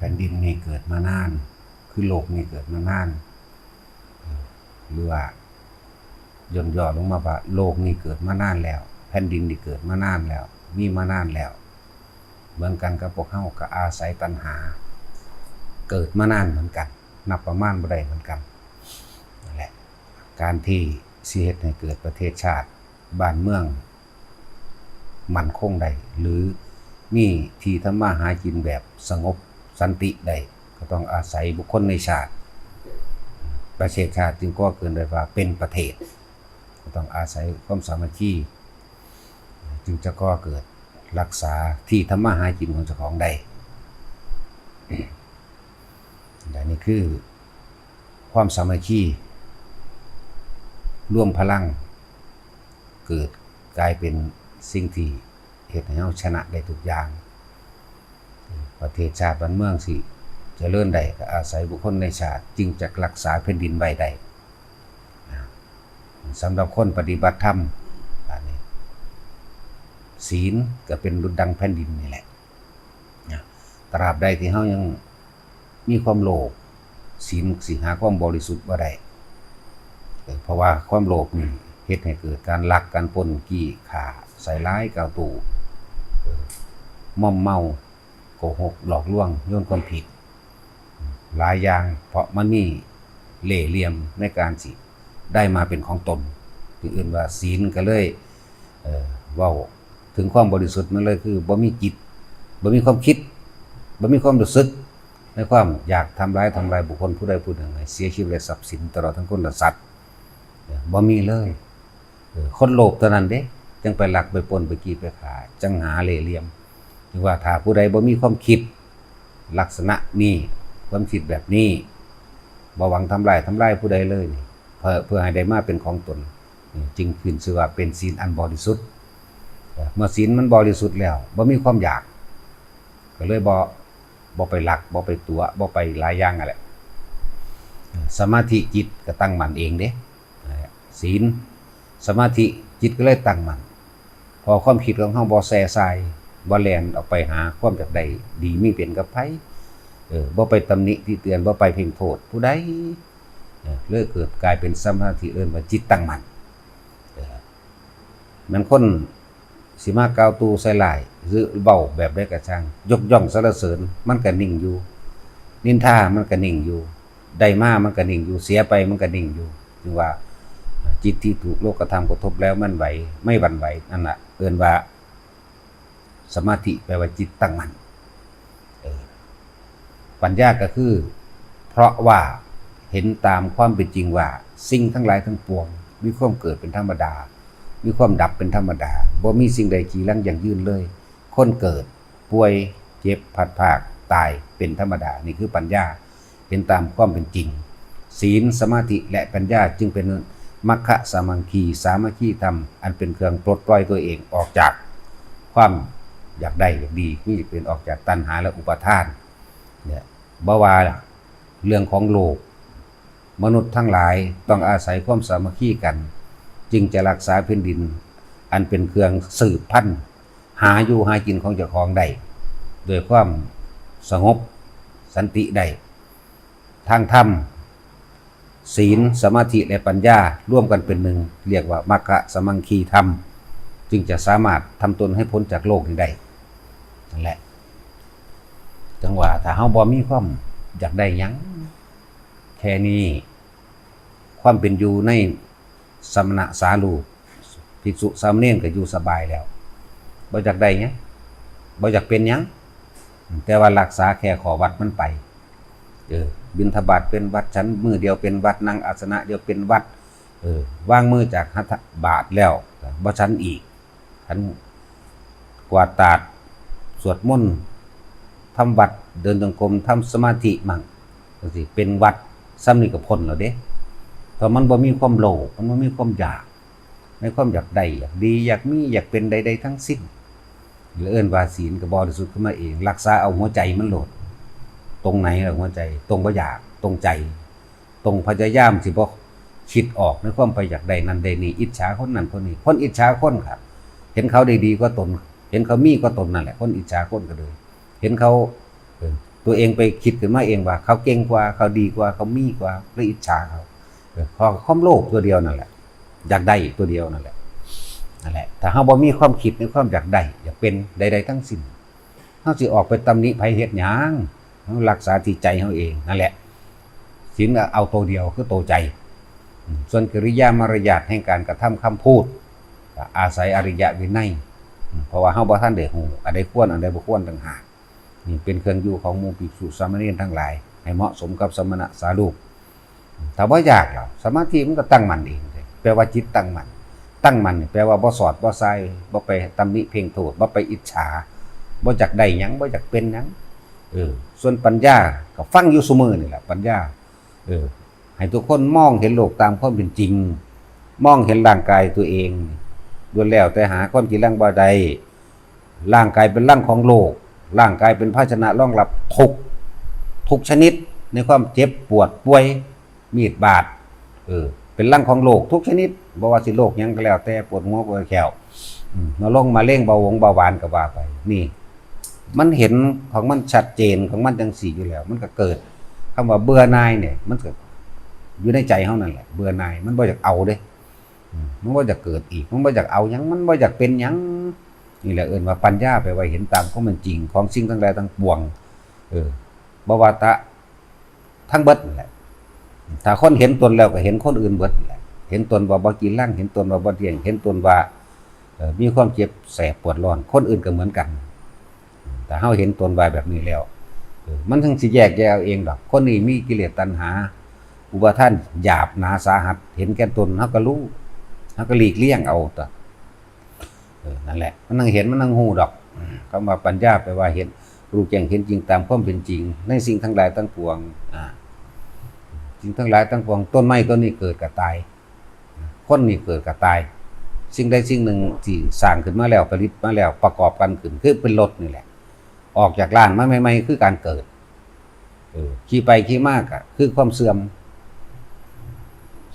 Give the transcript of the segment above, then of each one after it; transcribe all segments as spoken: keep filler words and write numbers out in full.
ผ่นดินนี่เกิดมานาน คือโลกนี่เกิดมานาน หรือว่าย่นย่อลงมาว่าโลกนี่เกิดมานานแล้ว แผ่นดินนี่เกิดมานานแล้ว มีมานานแล้ว เหมือนกันกับพวกเฮาก็อาศัยตัณหา เกิดมานานเหมือนกัน นับประมาณบ่ได้เหมือนกันนั่นแหละ การที่สิเฮ็ดให้เกิดประเทศชาติบ้านเมืองมั่นคงได้ หรือมีที่ทำมาหากินแบบสงบสันติได้ ก็ต้องอาศัยบุคคลในชาติ ประเทศชาติจึงก่อเกิดได้ว่าเป็นประเทศ ก็ต้องอาศัยความสามัคคี จึงจะก่อเกิดรักษาที่ทำมาหากินของเจ้าของได้ และนี่คือความสามัคคี รวมพลัง เกิดกลายเป็นสิ่งที่เฮ็ดให้เฮาชนะได้ทุกอย่าง ประเทศชาติบ้านเมืองสิเจริญได้ก็อาศัยบุคคลในชาติจึงจะรักษาแผ่นดินไว้ได้ สำหรับคนปฏิบัติธรรม อันนี้ ศีลก็เป็นดุจดังแผ่นดินนี่แหละนะ ตราบใดที่เฮายังมีความโลภ ศีลสิหาความบริสุทธิ์บ่ได้ เออ เพราะว่าความโลภนี่เฮ็ดให้เกิดการลัก การปล้น จี้ ฆ่า ใส่ร้าย กล่าวตู่ เออ มอมเมา โกหก หลอกลวง โยนความผิด หลายอย่าง เพราะมันมีเล่ห์เหลี่ยมในการสิได้มาเป็นของตน จึงเอิ้นว่าศีลก็เลย เอ่อ เว้าถึงความบริสุทธิ์มันเลยคือบ่มีจิต บ่มีความคิด บ่มีความรู้สึกในความอยากทำร้าย ทำลายบุคคลผู้ใดผู้หนึ่งให้เสียชีวิตและทรัพย์สิน ตลอดทั้งคนและสัตว์ เออ บ่มีเลย เออ คนโลภเท่านั้นเด้ จังไปลักไปปล้นไปจี้ไปฆ่า จังหาเล่ห์เหลี่ยม จึงว่าถ้าผู้ใดบ่มีความคิดลักษณะนี้ ความคิดแบบนี้ บ่หวังทำลาย ทำลายผู้ใดเลยนี่ เพื่อ เพื่อให้ได้มาเป็นของตน นี่จึงขึ้นชื่อว่าเป็นศีลอันบริสุทธิ์ เออ เมื่อศีลมันบริสุทธิ์แล้ว บ่มีความอยาก ก็เลยบ่ บ่ไปลัก บ่ไปตั๋ว บ่ไปหลายอย่างนั่นแหละ สมาธิจิตก็ตั้งมั่นเองเด้ ศีล สมาธิ จิตก็เลยตั้งมั่น พอความคิดของเฮาบ่แส่ส่าย บ่แล่นออกไปหาความอยากได้ดีมีเป็นกับไผ เออ บ่ไปตำหนิติเตียน บ่ไปเพ่งโทษผู้ใด เออ เลยเกิดกลายเป็นสมาธิ เอิ้นว่าจิตตั้งมั่น เออ แม่นคนสิมากล่าวตู่ใส่ร้าย หรือเว้าแบบใดก็ช่าง ยกย่องสรรเสริญ มันก็นิ่งอยู่ นินทา มันก็นิ่งอยู่ ได้มา มันก็นิ่งอยู่ เสียไป มันก็นิ่งอยู่ จึงว่า จิตที่ถูกโลกธรรมกระทบแล้วมันไหว ไม่หวั่นไหว นั่นน่ะ เอิ้นว่า สมาธิ แปลว่าจิตตั้งมั่น เออ ปัญญาก็คือ เพราะว่าเห็นตามความเป็นจริงว่าสิ่งทั้งหลายทั้งปวง มีความเกิดเป็นธรรมดา มีความดับเป็นธรรมดา บ่มีสิ่งใดจีรังยั่งยืนเลย คนเกิด ป่วย เจ็บ พลัดพราก ตาย เป็นธรรมดา นี่คือปัญญา เห็นตามความเป็นจริง ศีล สมาธิ และปัญญาจึงเป็นมัคคะสามังคี สามัคคีธรรม อันเป็นเครื่องปลดปล่อยตัวเองออกจากความอยากได้อยากดี คืออยากเป็น ออกจากตัณหาและอุปาทาน เนี่ย บ่ว่าเรื่องของโลก มนุษย์ทั้งหลายต้องอาศัยความสามัคคีกัน จึงจะรักษาแผ่นดิน อันเป็นเครื่องสืบพันธุ์ หาอยู่หากินของเจ้าของได้ ด้วยความสงบสันติได้ ทางธรรม ศีล สมาธิ และปัญญา ร่วมกันเป็นหนึ่ง เรียกว่ามัคคะสามังคีธรรม จึงจะสามารถทำตนให้พ้นจากโลกนี้ได้ นั่นแหละ จังว่าถ้าเฮาบ่มีความอยากได้หยัง แค่นี้ ความเป็นอยู่ในสมณะสาลูก ภิกษุสามเณรก็อยู่สบายแล้ว บ่อยากได้หยัง บ่อยากเป็นหยัง แต่ว่ารักษาแค่ข้อวัดมันไป เออ บิณฑบาตเป็นวัด ฉันมื้อเดียวเป็นวัด นั่งอาสนะเดียวเป็นวัด เออ วางมือจากหัตถบาตรแล้ว บ่ฉันอีก ฉันกวาดตาด สวดมนต์ ทำวัด เดินจงกรม ทำสมาธิมั่ง จังซี้ เป็นวัด ส่ำนี้ก็พ้นแล้วเด้ เพราะมันบ่มีความโลภ มันบ่มีความอยาก ในความอยากได้ อยากดี อยากมี อยากเป็นใดๆ ทั้งสิ้น เอิ้นว่าศีลก็บริสุทธิ์ขึ้นมาเอง รักษาเอาหัวใจมันโลด ตรงไหนล่ะหัวใจ ตรงบ่อยาก ตรงใจ ตรงพยายามสิบ่คิดออกในความไปอยากได้นั่นได้นี่ อิจฉาคนนั้นคนนี้ คนอิจฉาคนครับ เห็นเขาได้ดีกว่าตน เห็นเขามีกว่าตนนั่นแหละ คนอิจฉาคนก็เลย เห็นเขา เออ ตัวเองไปคิดขึ้นมาเองว่าเขาเก่งกว่า เขาดีกว่า เขามีกว่า เลยอิจฉาเขา เออ เพราะความโลภตัวเดียวนั่นแหละ อยากได้ตัวเดียวนั่นแหละ นั่นแหละ ถ้าเฮาบ่มีความคิดในความอยากได้ อยากเป็นใดๆทั้งสิ้น เฮาสิออกไปตำหนิไผเฮ็ดหยัง เฮารักษาที่ใจเฮาเองนั่นแหละ ศีลเอาตัวเดียวคือตัวใจ อืม ส่วนกิริยามารยาทแห่งการกระทำคำพูด ก็อาศัยอริยวินัย อืม เพราะว่าเฮาบ่ทันได้ฮู้ อันใดควร อันใดบ่ควรต่างหาก นี่เป็นเครื่องอยู่ของหมู่ภิกษุสามเณรทั้งหลาย ให้เหมาะสมกับสมณะสารูป ถ้าบ่อยากแล้ว สมาธิมันก็ตั้งมั่นเองเลย แปลว่าจิตตั้งมั่น ตั้งมั่นนี่แปลว่าบ่สอดบ่สาย บ่ไปตำหนิเพ่งโทษ บ่ไปอิจฉา บ่อยากได้หยัง บ่อยากเป็นหยัง เออ ส่วนปัญญาก็ฟังอยู่ซุมื้อนี่แหละ ปัญญา เออ ให้ทุกคนมองเห็นโลกตามความเป็นจริง มองเห็นร่างกายตัวเอง ล้วนแล้วแต่หาความจริงบ่ได้ ร่างกายเป็นรังของโรค ร่างกายเป็นภาชนะรองรับทุกข์ ทุกชนิด ในความเจ็บปวดป่วย มีดบาด เออ เป็นรังของโรคทุกชนิด บ่ว่าสิโรคหยังก็แล้วแต่ ปวดหัวปวดแข้ว อืม มะลงมะเร็ง เบาหวงเบาหวานก็ว่าไป นี่ มันเห็นของมันชัดเจนของมันจังซี่อยู่แล้ว มันก็เกิดคำว่าเบื่อหน่ายเนี่ย มันก็อยู่ในใจเฮานั่นแหละ เบื่อหน่าย มันบ่อยากเอาเด้ อืม มันบ่อยากเกิดอีก มันบ่อยากเอาหยัง มันบ่อยากเป็นหยัง นี่แหละเอิ้นว่าปัญญา แปลว่าเห็นตามความเป็นจริงของสิ่งทั้งหลายทั้งปวง เออ บ่ว่าแต่ทั้งเบิดนั่นแหละ ถ้าคนเห็นตนแล้วก็เห็นคนอื่นเบิดนั่นแหละ เห็นตนว่าบ่จีรัง เห็นตนว่าบ่เที่ยง เห็นตนว่า เอ่อ มีความเจ็บแสบปวดร้อน คนอื่นก็เหมือนกัน ถ้าเฮาเห็นตนว่าแบบนี้แล้ว เออ มันถึงสิแยกแยะเอาเองดอก คนนี้มีกิเลสตัณหา อุปาทานหยาบหนาสาหัส เห็นแก่ตน เฮาก็รู้ เฮาก็หลีกเลี่ยงเอาตัว เออ นั่นแหละ มันนั่งเห็น มันนั่งฮู้ดอก อืม คำว่าปัญญาแปลว่าเห็น รู้แจ้งเห็นจริงตามความเป็นจริง ในสิ่งทั้งหลายทั้งปวง อ่า สิ่งทั้งหลายทั้งปวง ต้นไม้ต้นนี้เกิดก็ตาย คนนี่เกิดก็ตาย สิ่งใดสิ่งหนึ่งที่สร้างขึ้นมาแล้ว ผลิตมาแล้ว ประกอบกันขึ้น คือเป็นรถนี่แหละ ออกจากร้านมาใหม่ๆ คือการเกิด เออ ขี่ไปขี่มาก็คือความเสื่อม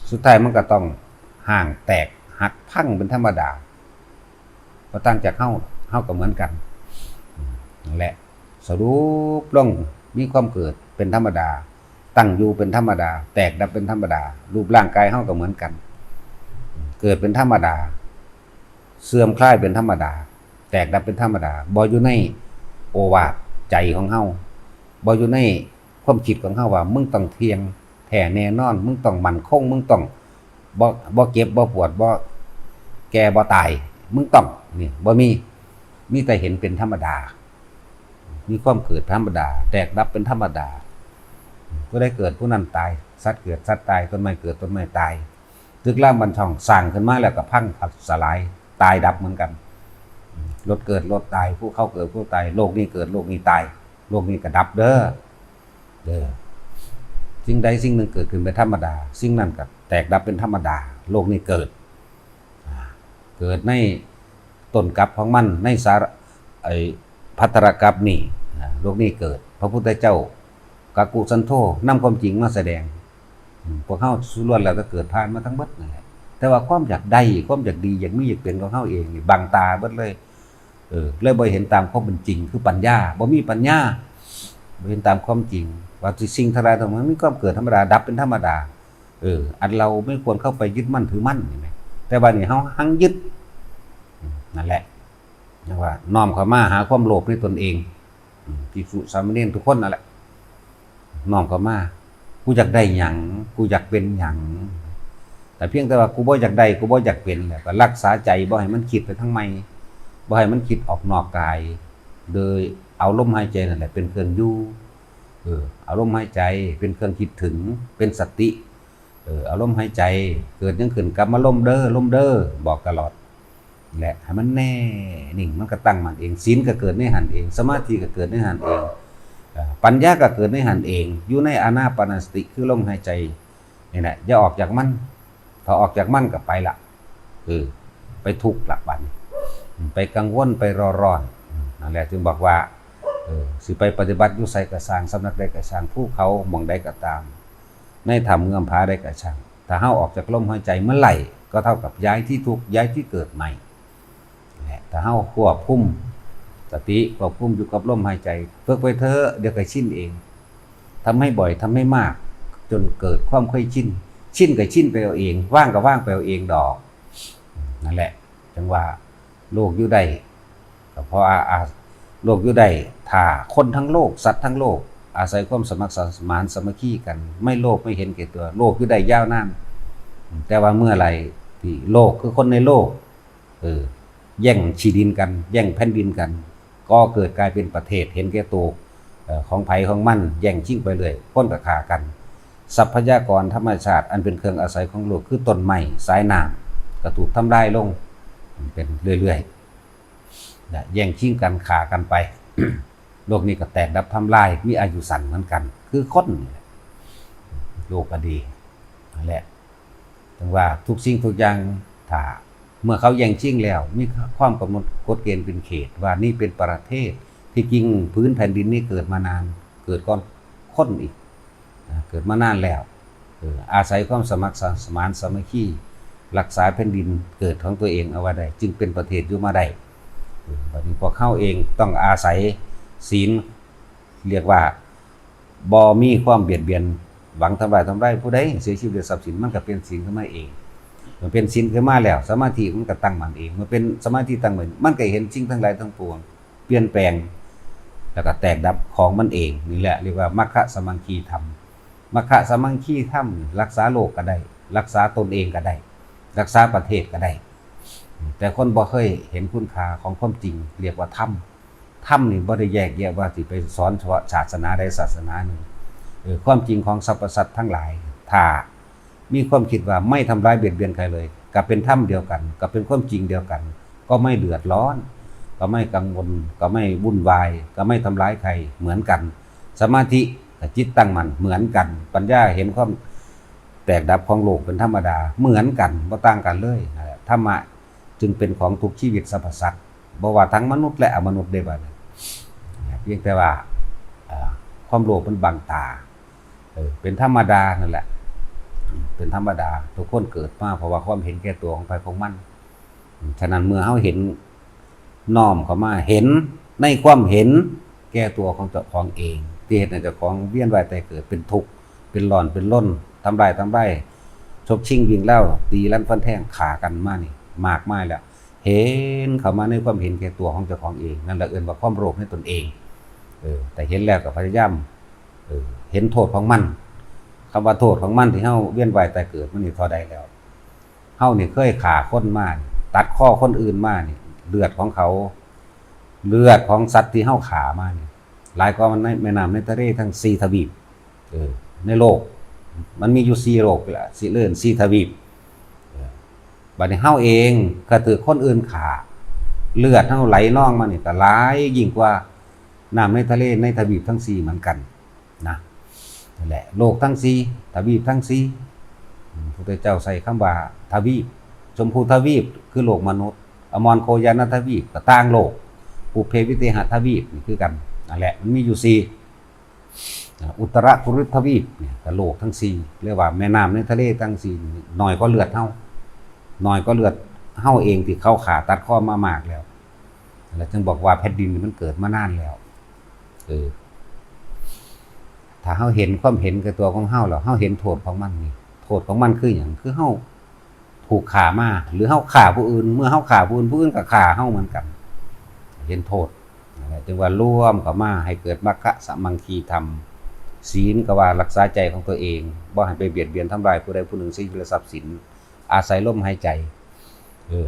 สุดท้ายมันก็ต้องฮ้างแตกหักพังเป็นธรรมดา บ่ต่างจากเฮา เฮาก็เหมือนกัน อืม นั่นแหละ สรุปลง มีความเกิดเป็นธรรมดา ตั้งอยู่เป็นธรรมดา แตกดับเป็นธรรมดา รูปร่างกายเฮาก็เหมือนกัน เกิดเป็นธรรมดา เสื่อมคลายเป็นธรรมดา แตกดับเป็นธรรมดา บ่อยู่ในโอวาทใจของเฮา บ่อยู่ในความคิดของเฮาว่ามึงต้องเที่ยงแท้แน่นอน มึงต้องมั่นคง มึงต้องบ่ บ่เจ็บ บ่ปวด บ่แก่ บ่ตาย มึงต้อง นี่ บ่มี มีแต่เห็นเป็นธรรมดา มีความเกิดธรรมดา แตกดับเป็นธรรมดา ผู้ใดเกิดผู้นั้นตาย สัตว์เกิดสัตว์ตาย ต้นไม้เกิดต้นไม้ตาย ตึกรามบ้านช่องสร้างขึ้นมาแล้วก็พังสลาย ตายดับเหมือนกัน รถเกิดรถตาย ภูเขาเกิดภูเขาตาย โลกนี้เกิดโลกนี้ตาย โลกนี้ก็ดับเด้อ เด้อ สิ่งใดสิ่งหนึ่งเกิดขึ้นเป็นธรรมดา สิ่งนั้นก็แตกดับเป็นธรรมดา โลกนี้เกิด อ่า เกิดในต้นกาบของมัน ในสาระ ไอ้ภัทรกาบนี่ อ่า โลกนี้เกิด พระพุทธเจ้า กักกุสันโธ นำความจริงมาแสดง อืม พวกเฮาส่วนล้วนแล้วก็เกิดผ่านมาทั้งเบิดนั่นแหละ แต่ว่าความอยากได้ ความอยากดี อยากมี อยากเป็นของเฮาเองนี่บังตาเบิดเลย เออ เลยบ่เห็นตามความเป็นจริง คือปัญญา บ่มีปัญญา บ่เห็นตามความจริง ว่าสิ่งทั้งหลายทั้งมวลมีความเกิดธรรมดา ดับเป็นธรรมดา เออ อันเราไม่ควรเข้าไปยึดมั่นถือมั่น เห็นไหม แต่บัดนี้เฮาหังยึด อืม นั่นแหละ เรียกว่าน้อมเข้ามาหาความโลภในตนเอง อืม ภิกษุสามเณรทุกคนนั่นแหละ น้อมเข้ามา กูอยากได้หยัง กูอยากเป็นหยัง แต่เพียงแต่ว่ากูบ่อยากได้ กูบ่อยากเป็น แล้วก็รักษาใจบ่ให้มันคิดไปทางใหม่ บ่ให้มันคิดออกนอกกาย โดยเอาลมหายใจนั่นแหละเป็นเครื่องอยู่ เออ เอาลมหายใจเป็นเครื่องคิดถึง เป็นสติ เออ เอาลมหายใจ เกิดหยังขึ้นกลับมาลมเด้อ ลมเด้อ บอกตลอด และให้มันแน่นิ่ง มันก็ตั้งมั่นเอง ศีลก็เกิดในหั้นเอง สมาธิก็เกิดในหั้นเอง เอ่อ ปัญญาก็เกิดในหั้นเอง อยู่ในอานาปานสติ คือลมหายใจนี่แหละ อย่าออกจากมัน ถ้าออกจากมันก็ไปละ เออ ไปทุกข์ละบัดนี้ ไปกังวล ไปรอร้อน นั่นแหละจึงบอกว่า เออ สิไปปฏิบัติอยู่ไสก็ซ่าง สำนักใดก็ซ่าง ภูเขาหม่องใดก็ตาม ในถ้ำเงื้อมผาใดก็ซ่าง ถ้าเฮาออกจากลมหายใจเมื่อไหร่ ก็เท่ากับย้ายที่ทุกข์ ย้ายที่เกิดใหม่ และถ้าเฮาควบคุม สติควบคุมอยู่กับลมหายใจ ฝึกไปเถอะ เดี๋ยวก็ชินเอง ทำให้บ่อย ทำให้มาก จนเกิดความเคยชิน ชินก็ชินไปเอาเอง ว่างก็ว่างไปเอาเองดอก นั่นแหละ จังว่าโลกอยู่ได้ ก็เพราะอาอาโลกอยู่ได้ ถ้าคนทั้งโลก สัตว์ทั้งโลก อาศัยความสมัครสมานสามัคคีกัน ไม่โลภไม่เห็นแก่ตัว โลกอยู่ได้ยาวนาน แต่ว่าเมื่อไหร่ที่โลกคือคนในโลก เออ แย่งที่ดินกัน แย่งแผ่นดินกัน ก็เกิดกลายเป็นประเทศเห็นแก่ตัว เอ่อ ของไผของมัน แย่งชิงไปเรื่อย คนก็ฆ่ากัน ทรัพยากรธรรมชาติอันเป็นเครื่องอาศัยของโลก คือต้นไม้ สายน้ำ ก็ถูกทำลายลงเป็นเรื่อยๆ นะ แย่งชิงกัน ฆ่ากันไป โลกนี้ก็แตกดับทำลาย มีอายุสั้นเหมือนกัน คือคนนี่แหละ โลกก็ดี นั่นแหละ ถึงว่าทุกสิ่งทุกอย่าง ถ้าเมื่อเขาแย่งชิงแล้ว มีความกำหนดกฎเกณฑ์เป็นเขต ว่านี่เป็นประเทศ ที่จริงผืนแผ่นดินนี้เกิดมานาน เกิดก่อนคนอีก นะ เกิดมานานแล้ว เออ อาศัยความสมัครสมานสามัคคี รักษาแผ่นดินเกิดของตัวเองเอาไว้ได้ จึงเป็นประเทศอยู่มาได้ เออ บัดนี้พวกเขาเองต้องอาศัยศีล เรียกว่าบ่มีความเบียดเบียน หวังทำลายทำลายผู้ใด เสียชีวิตด้วยทรัพย์สิน มันก็เป็นศีลขึ้นมาเอง มันเป็นศีลขึ้นมาแล้ว สมาธิมันก็ตั้งมั่นเอง มันเป็นสมาธิตั้งมั่น มันก็เห็นสิ่งทั้งหลายทั้งปวง เปลี่ยนแปลง แล้วก็แตกดับของมันเอง นี่แหละเรียกว่ามัคคะสามัคคีธรรม มัคคะสามัคคีธรรม รักษาโลกก็ได้ รักษาตนเองก็ได้ รักษาประเทศก็ได้ แต่คนบ่เคยเห็นคุณค่าของความจริง เรียกว่าธรรม ธรรมนี่บ่ได้แยกแยะว่าสิไปสอนเฉพาะศาสนาใดศาสนาหนึ่ง เออ ความจริงของสรรพสัตว์ทั้งหลาย ถ้ามีความคิดว่าไม่ทำร้ายเบียดเบียนใครเลย ก็เป็นธรรมเดียวกัน ก็เป็นความจริงเดียวกัน ก็ไม่เดือดร้อน ก็ไม่กังวล ก็ไม่วุ่นวาย ก็ไม่ทำร้ายใคร เหมือนกัน สมาธิกับจิตตั้งมั่นเหมือนกัน ปัญญาเห็นความแตกดับของโลกเป็นธรรมดา เหมือนกัน บ่ต่างกันเลย นั่นแหละ ธรรมะจึงเป็นของทุกชีวิตสรรพสัตว์ บ่ว่าทั้งมนุษย์และอมนุษย์ได้บัดนี้ เพียงแต่ว่า เอ่อ ความโลภมันบังตา เออ เป็นธรรมดานั่นแหละ เป็นธรรมดา ทุกคนเกิดมาเพราะว่าความเห็นแก่ตัวของไผของมัน ฉะนั้นเมื่อเฮาเห็น น้อมเข้ามาเห็นในความเห็นแก่ตัวของเจ้าของเอง ที่เฮ็ดให้เจ้าของเวียนว่ายตายเกิด เป็นทุกข์ เป็นร้อน เป็นรน ทำลาย ทำลาย ฉกชิงวิ่งราว ตีรันฟันแทง ฆ่ากันมานี่ มากมายแล้ว เห็นเข้ามาในความเห็นแก่ตัวของเจ้าของเอง นั่นแหละเอิ้นว่าความโลภในตนเอง เออ แต่เห็นแล้วก็พยายาม เออ เห็นโทษของมัน คำว่าโทษของมันที่เฮาเวียนว่ายตายเกิดมานี่เท่าใดแล้ว เฮานี่เคยฆ่าคนมานี่ ตัดคอคนอื่นมานี่ เลือดของเขา เลือดของสัตว์ที่เฮาฆ่ามานี่ หลายกว่ามันในแม่น้ำในทะเลทั้งสี่ทวีป เออ ในโลก มันมีอยู่สี่โลกนี่ล่ะ สี่ เอิ้นสี่ทวีป เออ บัดนี้เฮาเองก็ถืกคนอื่นฆ่า เลือดเฮาไหลนองมานี่ก็หลายยิ่งกว่าน้ำในทะเลในทวีปทั้งสี่เหมือนกัน นะ นั่นแหละ โลกทั้งสี่ ทวีปทั้งสี่ อืม พระพุทธเจ้าใช้คำว่าทวีป ชมพูทวีปคือโลกมนุษย์ อมรโคยานทวีปก็ต่างโลก ปุพเพวิเทหทวีปนี่คือกัน นั่นแหละ มันมีอยู่สี่ อ่า อุตรกุรุทวีปเนี่ยก็โลกทั้งสี่ เรียกว่าแม่น้ำในทะเลทั้งสี่ น้อยกว่าเลือดเฮา น้อยกว่าเลือดเฮาเองที่เขาฆ่าตัดคอมามากแล้ว แล้วจึงบอกว่าแผ่นดินนี่มันเกิดมานานแล้ว เออ ถ้าเฮาเห็นความเห็นแก่ตัวของเฮาแล้ว เฮาเห็นโทษของมันนี่ โทษของมันคือหยัง คือเฮาถูกฆ่ามา หรือเฮาฆ่าผู้อื่น เมื่อเฮาฆ่าผู้อื่น ผู้อื่นก็ฆ่าเฮาเหมือนกัน เห็นโทษ นั่นแหละ จึงว่ารวมเข้ามาให้เกิดมัคคะสามัคคีธรรม ศีลก็ว่ารักษาใจของตัวเอง บ่ให้ไปเบียดเบียนทำลายผู้ใดผู้หนึ่ง เสียชีวิตและทรัพย์สิน อาศัยลมหายใจ เออ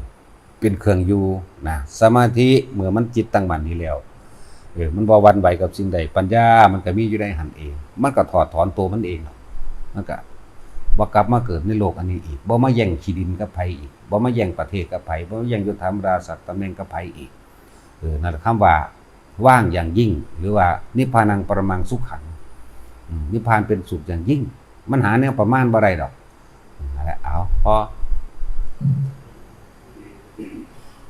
เป็นเครื่องอยู่นะ สมาธิเมื่อมันจิตตั้งมั่นนี่แล้ว เออ มันบ่หวั่นไหวกับสิ่งใด ปัญญามันก็มีอยู่ในหั้นเอง มันก็ถอดถอนตัวมันเอง มันก็บ่กลับมาเกิดในโลกอันนี้อีก บ่มาแย่งที่ดินกับไผอีก บ่มาแย่งประเทศกับไผ บ่มาแย่งยศถาบรรดาศักดิ์ตำแหน่งกับไผอีก เออ นั่นแหละคำว่าว่างอย่างยิ่ง หรือว่านิพพานังปรมังสุขัง อืม นิพพานเป็นสุขอย่างยิ่ง มันหาแนวประมาณบ่ได้ดอก นั่นแหละ เอา พอ อืม